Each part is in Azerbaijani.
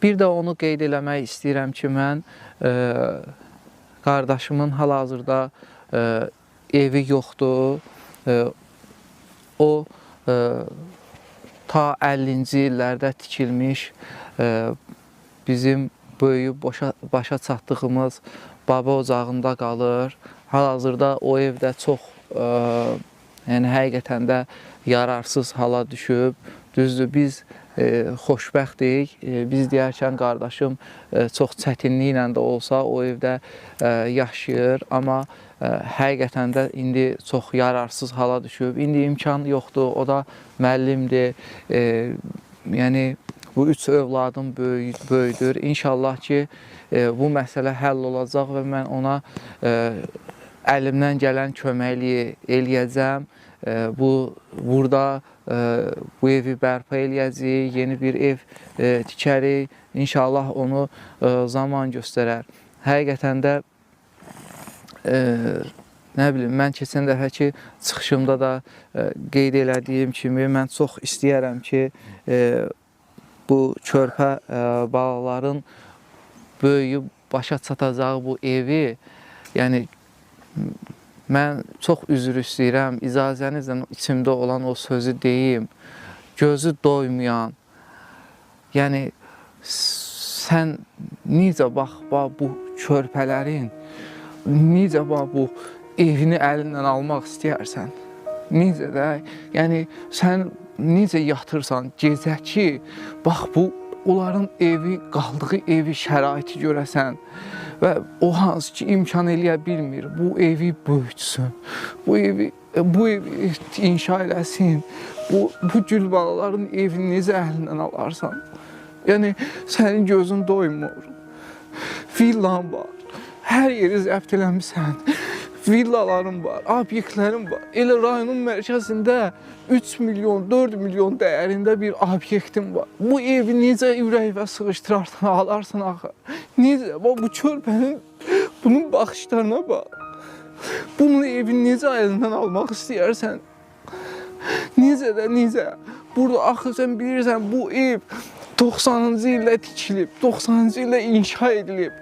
Bir də onu qeyd eləmək istəyirəm ki, mən qardaşımın hal-hazırda evi yoxdur. O ta 50-ci illərdə tikilmiş bizim böyüyüb başa çatdığımız baba ocağında qalır. Hal-hazırda o evdə çox yəni həqiqətən də yararsız hala düşüb. Düzdür, biz xoşbəxtik. Biz deyərkən qardaşım çox çətinliklə də olsa o evdə yaşayır, amma həqiqətən də indi çox yararsız hala düşüb. İndi imkan yoxdur, o da müəllimdir. Yəni bu üç övladım böyüdür. İnşallah ki, bu məsələ həll olacaq və mən ona əlimdən gələn köməkliyi eləyəcəm. Burada bu evi bərpa eləyəcəyik, yeni bir ev tikərik. İnşallah onu zaman göstərər. Həqiqətən də nə bilim, mən keçən dəfəki çıxışımda da qeyd elədiyim kimi mən çox istəyərəm ki, bu körpə balaların böyüyüb başa çatacağı bu evi, yəni mən çox üzr istəyirəm, icazənizlə içimdə olan o sözü deyim. Gözü doymayan, yəni sən necə bax bu körpələrin, necə bax bu evini əlindən almaq istəyərsən? Necə də, yəni sən necə yatırsan gecə ki, bax bu onların evi, qaldığı evi, şəraiti görəsən və o hansı ki imkan eləyə bilmir, bu evi böyütsün, bu evi inşa eləsin, bu gül balaların evini necə əlindən alarsan? Yəni sənin gözün doymur, villan var, hər yeri zəbt eləmisən, villaların var, obyektlərin var. Elə rayonun mərkəzində 3 milyon, 4 milyon dəyərində bir obyektin var. Bu evi necə ürəyivə sığışdırarsan, alarsan axı? Necə? Bax, bu körpənin, bunun baxışlarına bax. Bunun evini necə əlindən almaq istəyərsən? Necə də, necə? Burada axı sən bilirsən, bu ev 90-cı ildə tikilib, 90-cı ildə inşa edilib.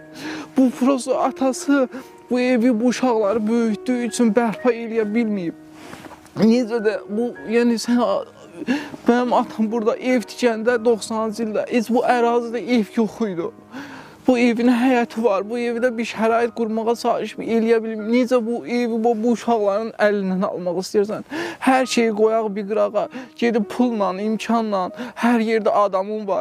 Bu prosta atası bu evi, bu uşaqları böyütdüyü üçün bərpa eləyə bilməyib. Necə də bu, yəni sən, mənim atam burada ev tikəndə 90-cı ildə heç bu ərazidə ev yox idi. Bu evin həyəti var, bu evdə bir şərait qurmağa çalışmır, eləyə bilmir. Necə bu evi, bu uşaqların əlindən almaq istəyirsən? Hər şeyi qoyaq bir qırağa, gedib pulla, imkanla, hər yerdə adamın var.